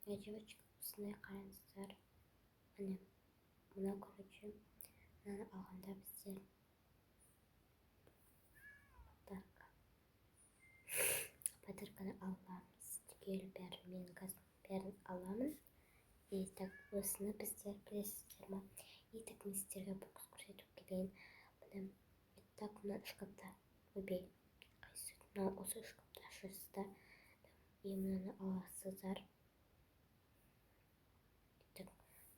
Девочка, осындай, қараңыздар. Міне, мынау, короче, мынаны алғанда біздер подарка, подарканы аламыз түгел, бәрін. Мен қазір бәрін аламын. И так, осыны біздер білесіздер ма? И так, мен сіздерге бокс көрсетіп келейін. Міне, так, мына шкафта, ойбай, қайсы, мына осы шкафты ашасыздар и мынаны аласыздар. Так,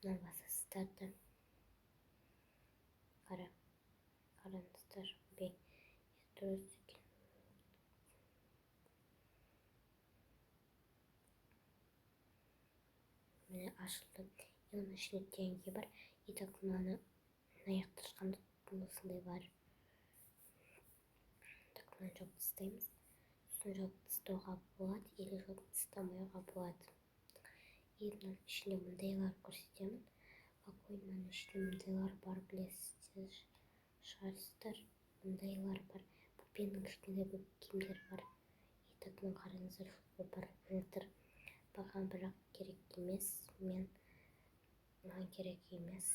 мынаны басасыздар да, қараңыздар. Ойбай, дұрыс екен. Міне, ашылды. И оның ішінде теңге бар. И так, мынаны мына жақта ашқанда осындай бар. Так, мынаны жауып тастаймыз. Сосын жауып тастауға болады или жауып тастамауға болады. И мынаның ішінде мындайлар көрсетемін. Какой, мынаның ішінде мындайлар бар, білесіздер шығарсыздар. Мындайлар бар, бөпенің кішкентай киімдері бар. И так, мына қараңыздар, бар жатыр. Маған бірақ керек емес, мен маған керек емес,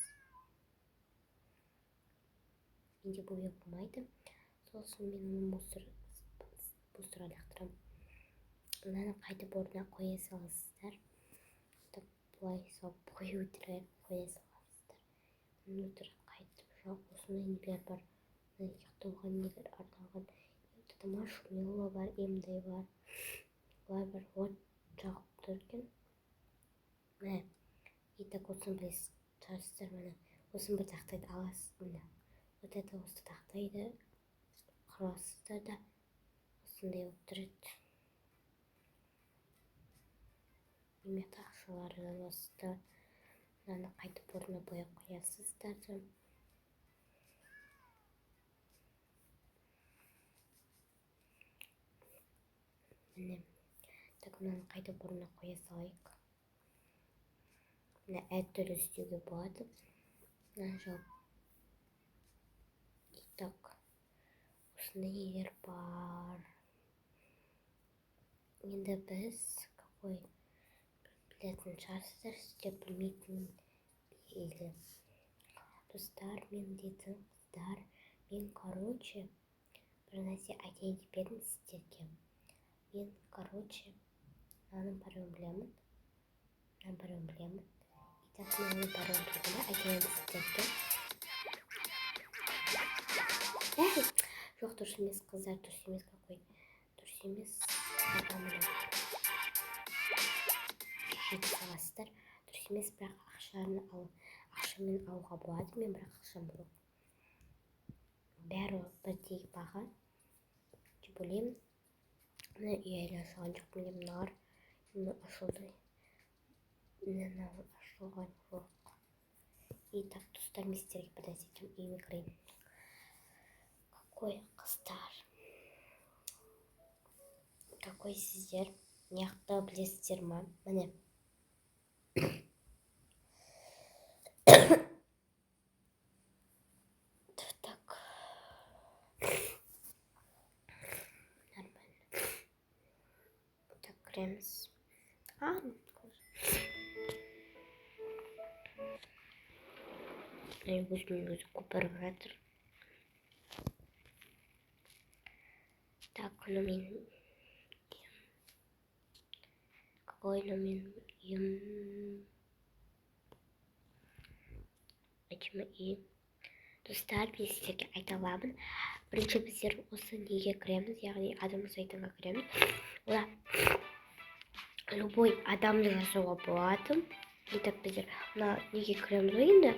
менде бөбек болмайды. Сол үшін мен оны мусорға лақтырамын. Мынаны қайтып орнына қоя саласыздар. Так, былай салып қою қоя саласыздар. Внутрь қайтып жоқ. Осындай нелер бар, мына ұйықтауға нелер арналған. Вот это маршмеллоу бар, мындай бар, былай бар, от жағып тұр екен. Міне, и так, осыны білесіз шығарсыздар. Міне, осыны бір тақтайды аласыз. Міне, вот это осы тақтайды құрасыздар да, осындай болып тұрады. Неме, ақшаларды аласыздар, мынаны қайтып орнына бояп қоясыздар да. Міне, так, мынаны қайтып орнына қоя салайық. Міне, әртүрлі істеуге болады. Мынаны жауып. И так, осындай нелер бар. Енді біз какой, білетін шығарсыздар сіздер, білмейтін или достар, мен дейтін қыздар, мен, короче, бір нәрсе айтайын деп едім сіздерге. Мен, короче, мынаның біреуін білемін, мынаның біреуін білемін. И так, мынаның біреуін білемін, айтайын сіздерге. Жоқ, дұрыс емес, қыздар, дұрыс емес, какой дұрыс емес. Міне, жетіп саласыздар. Дұрыс емес, бірақ ақшаны ал, ақшамен алуға болады. Мен бірақ ақшам жоқ, бәрі бірдей баға деп ойлаймын. Міне, үй әлі ашылған жоқ. Міне, мыналар міне ашылды, міне, мынау ашылған жоқ. И так, достар, мен сіздерге бір нәрсе айтамын. Үйіме кірейін. Какой, қыздар, какой, сіздер мына білесіздер ма? Міне, так, нормально. Так, кіреміз. А, өзімен өзі көпіріп жатыр. Так, ну мен какой, ну мен үйім үй. Достар, мен сіздерге айта аламын. Бірінші біздер осы неге кіреміз, яғни адам жасайтынға кіреміз. Ода любой адамды жасауға болады. И так, біздер мына неге кіреміз ғой енді.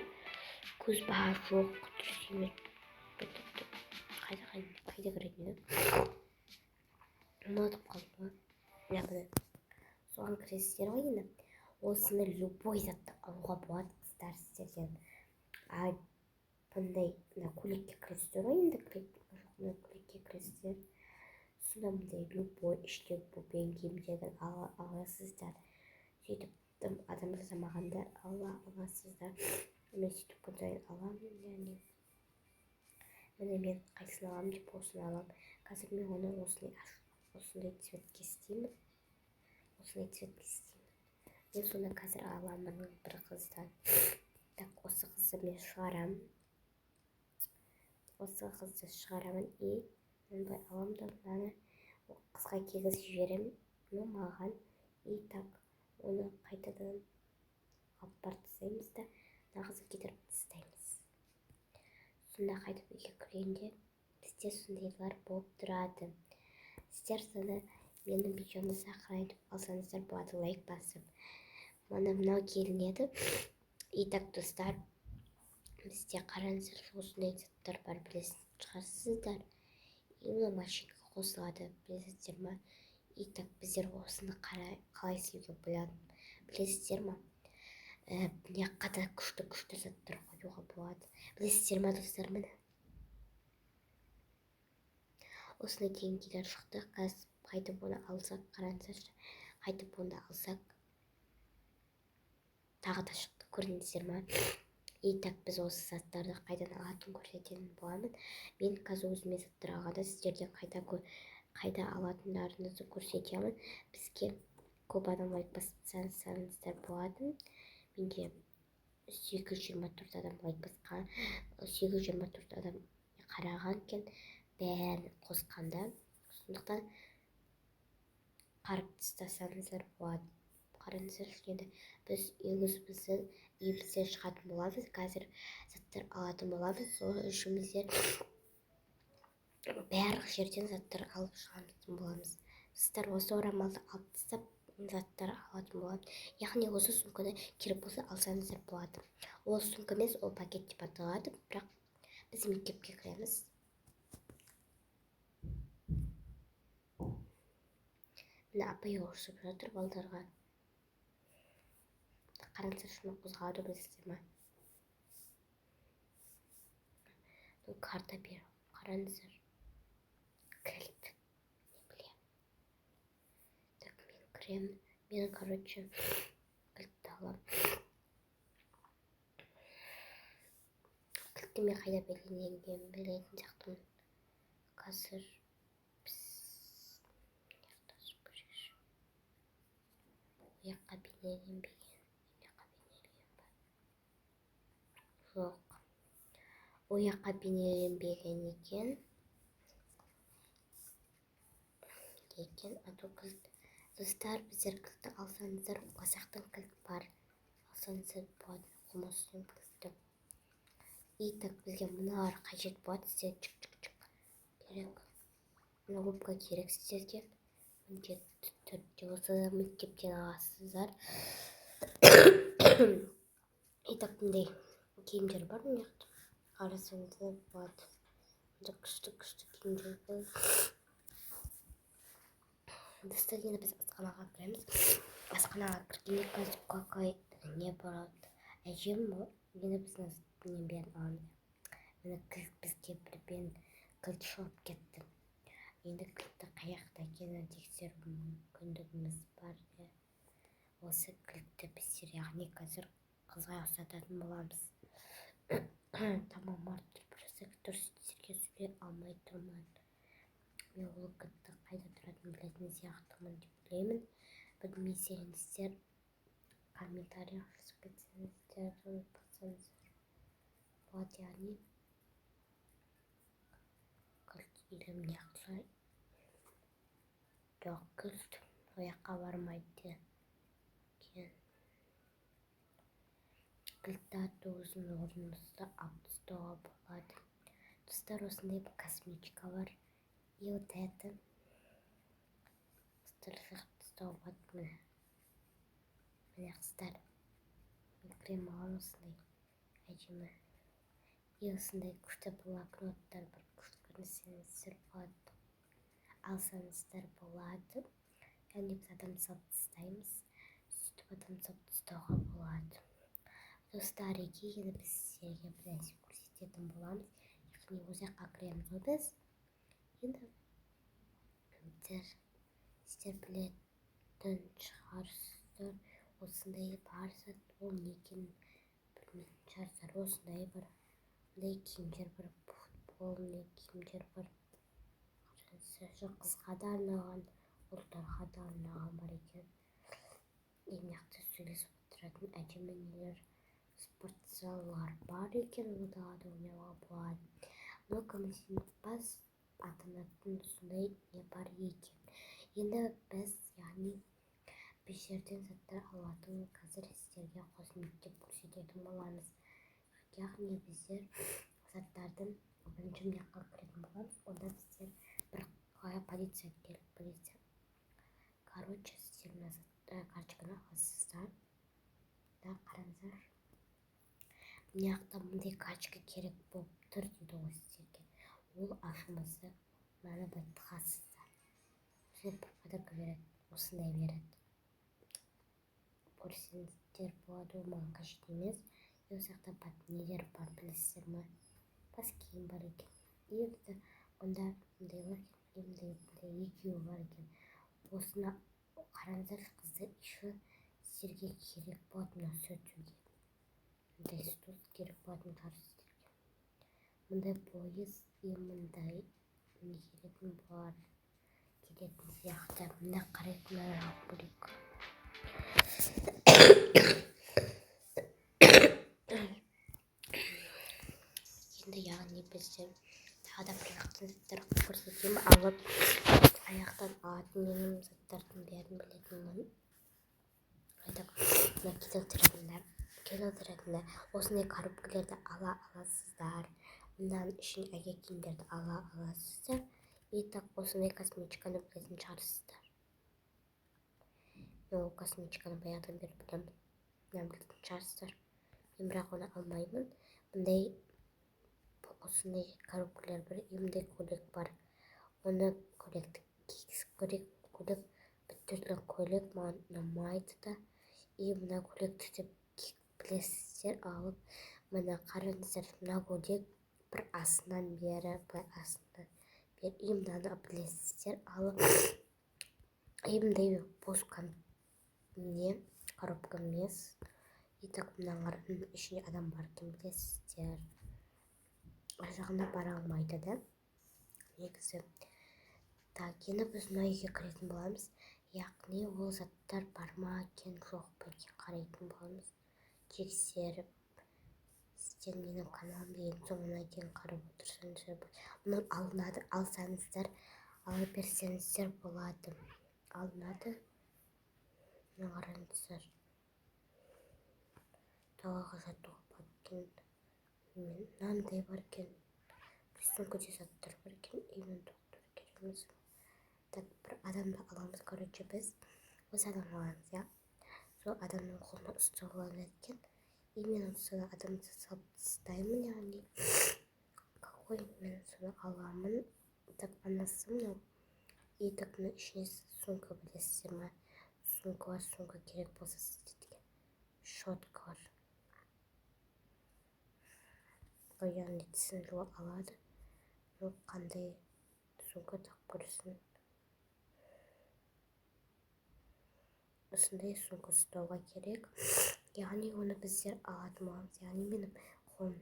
Көз бар, жоқ, дұрыс емес. Қайда, қайда кіретін едім, ұмытып қалдым ғой. Міне, соған кіресіздер ғой енді. Осыны любой затты алуға болады, қыздар, сіздерден. А бұндай мына көйлекке кіресіздер ғой енді. Мына көйлекке кіресіздер, сонда мындай любой іште бөпен киімдерін ала аласыздар. Сөйтіп тым адам жасамағандар ала аласыздар. Мен сөйтіп күн сайын аламын. Яғни, міне, мен қайсысын аламын деп, осыны аламын. Қазір мен оны осындай, осындай цветке істеймін, осындай цветке істеймін. Мен соны қазір аламын бір қыздан. Так, осы қызды мен шығарамын. Осы қызды шығарамын и мындай аламын да, мынаны қызға кигізіп жіберемін. Ну, маған. И так, оны қайтадан алып барып тастаймыз да, мына қызды кетіріп тастаймыз. Сонда қайтып үйге кіргенде бізде сондайлар болып тұрады. Сіздер соны менің видеомды сохранить алсаңыздар болады, лайк басып. Мына мынау келінеді. И так, достар, бізде, қараңыздар, осындай заттар бар, білесіз шығарсыздар. И мына машинка қосылады, білесіздер ма? И так, біздер осыны қалай істеуге болады, білесіздер ма? Мына жаққа да күшті күшті заттар қоюға болады, білесіздер ма, достар? Міне, осындай деңгейлер шықты. Қазір қайтып оны алсақ, қараңыздаршы, қайтып оны алсақ, тағы да шықты, көрдіңіздер ма? И так, біз осы заттарды қайдан алатынын көрсететін боламын. Мен қазір өзіме заттар алғанда, сіздерге қайда алатындарыңызды көрсетемін. Бізге көп адам лайк бассаңыздар болады. Менде 824 адам лайк басқан, 824 адам қараған екен бәрін қосқанда. Сондықтан қарап тастасаңыздар болады. Қараңыздар, енді біз өзіміздің үйімізден шығатын боламыз, қазір заттар алатын боламыз. Сол үшін біздер барлық жерден заттар алып шығатын боламыз. Достар, осы орамалды алып тастап, заттар алатын боламыз. Яғни осы сумканы керек болса, алсаңыздар болады. Ол сумка емес, ол пакет деп аталады. Бірақ біз мектепке кіреміз. Міне, апай ұрысып жатыр балдарға. Қараңыздар, шыны қозғалады, білесіздер ма? Карта бер, қараңыздар, кілт, не білемін. Так, мен кіремін. Мен, короче, кілтті аламын. Кілтті мен қайда белгіленгенін білетін сияқтымын. Қазір біз жаққа бейнеленбеген, жаққа бейнеленген ба? Жоқ, ол жаққа бейнеленбеген екен. А то кілт, достар, біздер кілтті алсаңыздар, қазақтың кілт бар, алсаңыздар болады. Қолыма ұстаймын кілтті. И так, бізге мыналар қажет болады. Сіздерге чик чик чик керек, мына губка керек сіздерге міндетті түрде, осы мектептен аласыздар. И так, мындай киімдер бар мына жақта, қарасаңыздар болады. Мында күшті күшті киімдер бар. Достар, енді біз асханаға кіреміз. Асханаға кіргенде қазір какой не болады? Әжем енді біздің нені бәрін аламыз. Міне, кілт, бізге бірден кілт шығып кетті. Енді кілтті қай жақта екенін тексеру мүмкіндігіміз бар. Осы кілтті біздер, яғни, қазір қызға ұстататын боламыз. Тамам ауырып тұр, просто дұрыс сіздерге сөйлей алмай тұрмын. Мен ол кілтті қайда тұратынын білетін сияқтымын деп ойлаймын. Білмесеңіздер, комментарий жазып кетсеңіздер, ұмытпасаңыздар болады. Яғни кілт или мына жақта? Жоқ, кілт ол жаққа бармайды екен. Кілтті өзінің орнымызда алып тастауға болады. Достар, осындай косметика бар. И вот это қыздар жағып тастауға болады. Міне, міне, қыздар, мен крем аламын осындай әдемі. И осындай күшті блокноттар бар, күшті, көрсеңіздер болады, алсаңыздар болады. Яғни біз адам салып тастаймыз, сөйтіп адам салып тастауға болады. Достар, енді біз сіздерге бір нәрсе көрсететін боламыз. Яғни ол жаққа кіреміз ғой біз. Енді сіздер білетін шығарсыздар, осындай бар зат, ол не екенін білмейтін шығарсыздар. Осындай бір мындай киімдер бар, футбольный киімдер бар. Қызға да арналған, ұлдарға да арналған бар екен. И мына жақта Сөйлесіп отыратын әдемі нелер, спортзалдар бар екен, ол далада ойнауға болады. Локомотив атанатын сондай не бар екен. Енді біз, яғни, бұл жерден заттар алатын, қазір сіздерге қосымша көрсететін боламыз. Яғни біздер заттардың бірінші мына жаққа кіретін боламыз. Онда біздер бір полиция келіп, полиция. Короче, сіздер мына карточканы аласыздар да, қараңыздар, мына жақта мындай карточка керек болып тұр дейді ғой сіздерге. Ол ашылмаса, мынаны былай тығасыздар, осындай бір подарка береді, осындай береді, көрсеңіздер болады. Ол маған қажет емес. И осы жақта нелер бар, білесіздер ма? Бас киім бар екен. И онда мындай бар екен, и мындай, мындай екеуі бар екен. Осыны қараңыздар, қыздар, еще сіздерге керек болады мынау сүртуге, мындай стул керек болатын шығар сіздерге, мындай пояс и мындай не келетін болар, келетін сияқты. Мында қарайық, мына жауып көрейік. Енді, яғни, біздер тағы да бір жақтан заттар көрсетемін. Алып, аяқтан алатын менің заттардың бәрін білетінмін. Так, мына келтіретін осындай коробкалерді ала аласыздар. Мынаның ішіне аяқ киімдерді ала аласыздар. И так, осындай косметичканы білетін шығарсыздар. Мен ол косметичканы баяғыдан бері білемін, мынаны білетін шығарсыздар. Мен бірақ оны алмаймын. Мындай, осындай коробкалар бар и мындай көйлек бар. Оны, көйлекті кигізіп көрейік. Көйлек біртүрлі көйлек, маған ұнамайды да. И мына көйлекті де білесіздер алып. Мына қараңыздар, мына көйлек бір астынан бері, былай астынан бері. И мынаны білесіздер алып. И мындай бос не, коробка емес. И так, мынаның ішінде адам бар екен, білесіздер. Ар жағына бара алмайды да негізі. Так, енді біз мына үйге кіретін боламыз. Яғни ол заттар бар ма екен, жоқ па екен, қарайтын боламыз тексеріп. Сіздер менің каналымды ең соңына дейін қарап отырсаңыздар, мұны алынады, алсаңыздар, ала берсеңіздер болады, алынады. Мына қараңыздар, далаға жатуға болады екен. Мынандай бар екен, сөмкеде заттар бар екен. Именно доктор керек емес. Так, бір адамды аламыз. Короче, біз осы адамды аламыз, иә. Сол адамның қолына ұстап алынады екен. И мен сол адамды салып тастаймын. Яғни какой, мен соны аламын. Так, анасы мынау. И так, мына ішіне сумка, білесіздер ма, сумка бар. Сумка керек болса сіздерге, щетка бар, яғни тісін жуа алады. Ну, қандай сумка тағып көрсін. Осындай сумка ұстауға керек. Яғни оны біздер алатын боламыз. Яғни менің қолым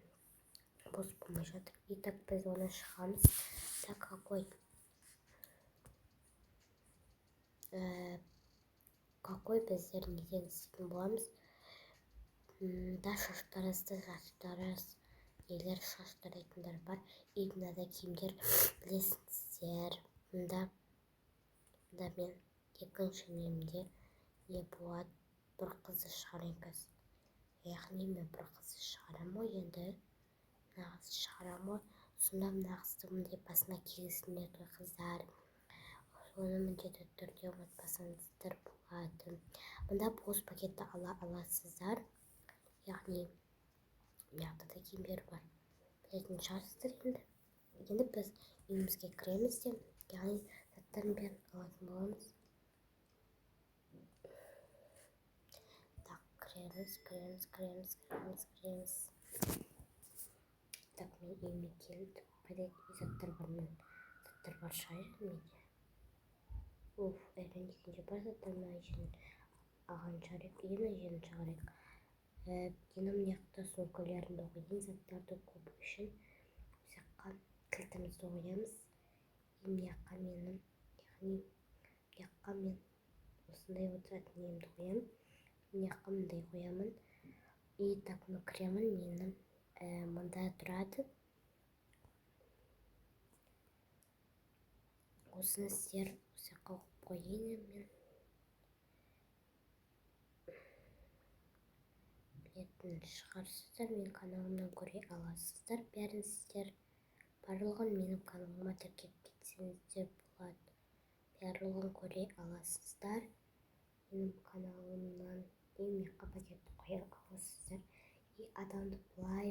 бос болмай жатыр. И так, біз оны шығамыз. Так, какой біздер неден істейтін боламыз да? Шаштаразды, шаштараз нелер, шаш тарайтындар бар. И мынада киімдер, білесіздер. Мында мен екінші немде не болады? Бір қызды шығарайын қазір. Яғни мен бір қызды шығарамын ғой енді, мына қызды шығарамын ғой. Сонда мына қызды мындай басына кигізсіндер ғой, қыздар. Оны міндетті түрде ұмытпасаңыздар болады. Мында бос пакетті ала аласыздар. Яғни мына жақта да киімдер бар, білетін шығарсыздар. Енді біз үйімізге кіреміз де, яғни заттардың бәрін алатын боламыз. Так, кіреміз, кіреміз, кіреміз, кіреміз, кіреміз. Так, мен үйіме келдім. Қайда заттар бар? Мен заттар бар шығар менде. Уф, әрең дегенде бар заттар. Мына жерін алған шығар едік. Енді мына жерін шығарайық. Енді мына жақта сумкаларымды қояйын, заттарды көп үшін. Осы жаққа кілтімізді қоямыз. И мына жаққа менің, яғни мына жаққа мен осындай отыратын немді қоямын. Мына жаққа мындай қоямын. И так, мына кіремін, менің мында тұрады. Осыны сіздер осы жаққа қойып қояйын мен. Білетін шығарсыздар, менің каналымнан көре аласыздар. Бәрін сіздер барлығын менің каналыма тіркеліп кетсеңіздер болады. Барлығын көре аласыздар менің каналымнан. И мына жаққа пакетті қоя аласыздар. И адамды былай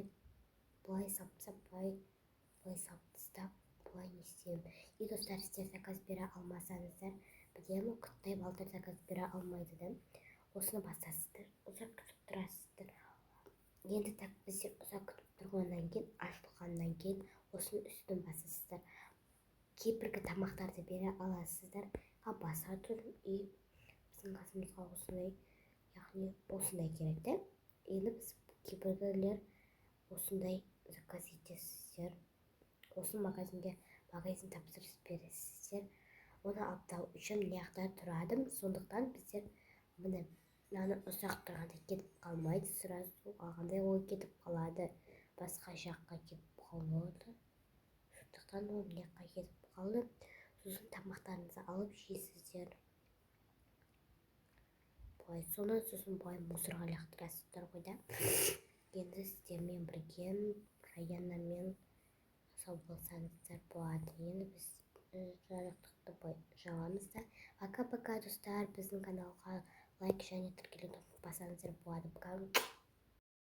былай салып тастап, былай былай салып тастап, былай не істеймін. И достар, сіздер заказ бере алмасаңыздар, білемін, құттай балдар заказ бере алмайды да. Осыны басасыздар, ұзақ күтіп тұрасыздар. Енді так, біздер ұзақ күтіп тұрғаннан кейін, ашылғаннан кейін осының үстін басасыздар. Кейбіргі тамақтарды бере аласыздар. Баса тұрмын, и біздің қасымызға осындай, яғни осындай керек та. Енді біз кейбіреулер осындай заказ етесіздер. Осы магазинге магазин тапсырыс бересіздер. Оны алып тастау үшін мына жақта тұрады. Сондықтан біздер міне мынаны ұзақ тұрғанда кетіп қалмайды. Сразу алғандай ол кетіп қалады. Басқа жаққа кетіп қалады. Сондықтан ол мына жаққа кетіп қалды. Сосын тамақтарыңызды алып жейсіздер. Былай соны сосын былай мусорға лақтырасыздар ғой да. Енді сіздермен бірге Раянамен сау болсаңыздар болады. Енді біз жарықтықты былай жабамыз да. Пока-пока, достар. Біздің каналға лайк және тіркелуді бассаңыздар болады. Пока.